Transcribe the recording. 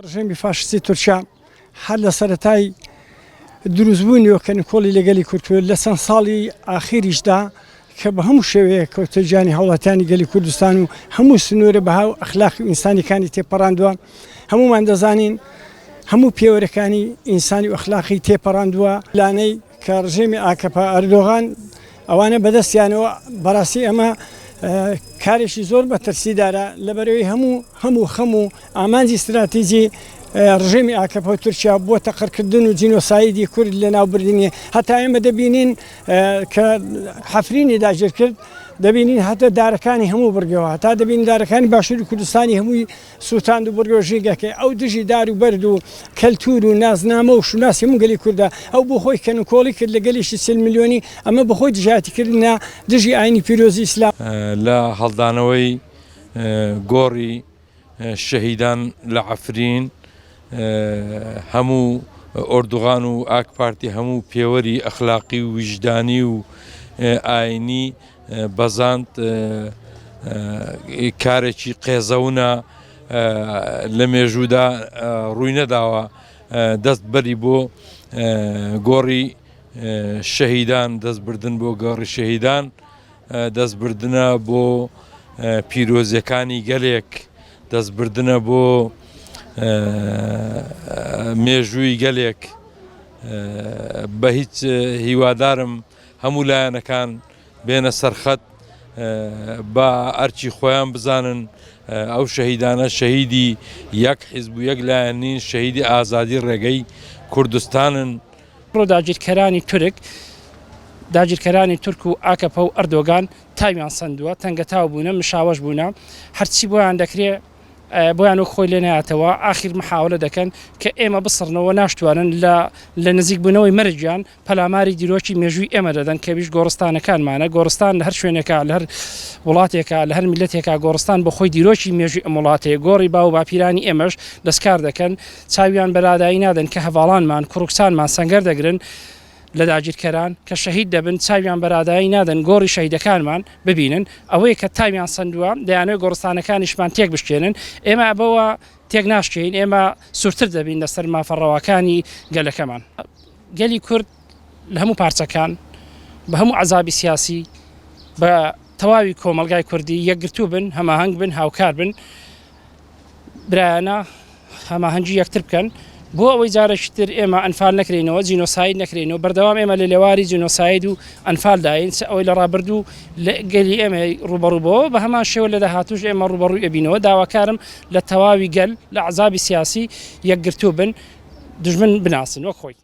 ڕژێمی فاشیستی تورکیا هەر لە سەرەتای دروستبوونیەوە کە نکۆڵی لە گەلی کورد کرد، لە چەند ساڵی ئاخیریشدا کە بە هەموو شێوەیەک کەوتە گیانی هاوڵاتیانی گەلی کوردستان و هەموو سنوورە بەها و ئەخلاقی و ئینسانیەکانی تێپەڕاندووە، هەموومان دەزانین هەموو پێوەرەکانی ئینسانی و ئەخلاقی تێپەڕاندووە. لانەی کە ڕژێمی ئاکەپە ئەردۆغان ئەوانە بەدەستیانەوە بەڕاستی ئەمە کارێکی زۆر مەترسیدارە لەبەرەوەی هەموو هەموو خەم و ئامانجی ستراتیجی ڕژێمی ئاکەپە و تورکیا بۆ تەقڕکردن و جینۆسایدی کورد لەناوبردنی هەتا ئێمە دەبینین کە حەفرینی داگیر کرد دەبینین هەتا دارەکانی هەموو بڕگەوە هەتا دەبینین دارەکانی باشووری کوردستانی هەمووی سووتاند و بڕیەوە ژینگەکەی، ئەو دژی دار و بەرد و کەلتوور و نازنامە و شوناسی هەموو گەلی کوردە، ئەو بۆ خۆی کەنوکۆڵی کرد لە گەلێکی 40 ملیۆنی، ئەمە بۆ خۆی دژایەتی کردنە دژی ئاینی پیرۆزی ئیسلام. لە هەڵدانەوەی گۆڕی شەهیدان لە عەفرین هەموو ئۆردوغان و ئاک پارتی هەموو پێوەری ئەخلاقی و ویژدانی و ئاینی بەزاند کارێکی قێزەونە لە مێژوودا ڕووی نەداوە دەست بەری بۆ گۆڕی شەهیدان دەست بردن بۆ گۆڕی شەهیدان دەست بردنە بۆ پیرۆزیەکانی گەلێک دەست بردنە بۆ مێژووی گەلێک بە هیچ هیوادارم هەموو لایەنەکان بێنە سەرخەت بە ئەرکی خۆیان بزانن ئەو شەهیدانە شەهیدی یەک حیزب و یەک لایەن نین شەهیدی ئازادی ڕێگەی کوردستانن. ئەمڕۆ داگیرکەرانی تورک داگیرکەرانی تورک و ئاکەپە و ئەردۆگان تاویان سەندووە، تەنگەتاو بوونە، مشاوەش بوونە، هەرچی بۆیان دەکرێ بۆیان وەک خۆی لێ نایەتەوە، ئاخیر محاوەلە دەکەن کە ئێمە بسڕنەوە، ناشتوانن لە لە نزیک بوونەوەی مەرگیان پەلاماری دیرۆکی مێژووی ئێمە دەدەن کە ئەویش گۆڕستانەکانمانە، گۆڕستان لە هەر شوێنێکا، لە هەر وڵاتێکا، لە هەر میللەتێکا گۆڕستان بۆ خۆی دیرۆکی مێژووی ئەم وڵاتەیە، گۆڕی باو و باپیرانی ئێمەش دەستکار دەکەن، چاویان بە لادایی نادەن کە هەڤاڵانمان، کوڕ و کچانمان سەنگەر دەگرن لە داگیرکەران، کە شەهید دەبن چاویان بە لادایی نادەن گۆڕی شەهیدەکانمان ببینن، ئەوەیە کە تاویان سەندووە، دەیانەوێت گۆڕستانەکانیشمان تێکبشکێنن، ئێمە بەوە تێکناشکێین، ئێمە سوورتر دەبین لەسەر مافە ڕەواکانی گەلەکەمان. گەلی کورد لە هەموو پارچەکان بە هەموو عەزابی سیاسی بە تەواوی کۆمەڵگای کوردی یەکگرتوو بن، هەماهەنگ بن، هاوکار بن، برایانە هەماهەنگی یەکتر بکەن بۆ ئەوەی جارێکی تر ئێمە ئەنفال نەکرێینەوە، جینۆساید نەکرێینەوە، بەردەوام ئێمە لە لێواری جینۆساید و ئەنفالداین، چ ئەوەی لە ڕابردوو لە گەلی ئێمە ڕووبەڕوو بۆوە، بە هەمان شێوە لە داهاتووش ئێمە ڕووبەڕووی ئەبینەوە، داواکارم لە تەواوی گەل، لە ئەحزابی سیاسی یەکگرتوو بن، دوژمن بناسن وەک خۆی.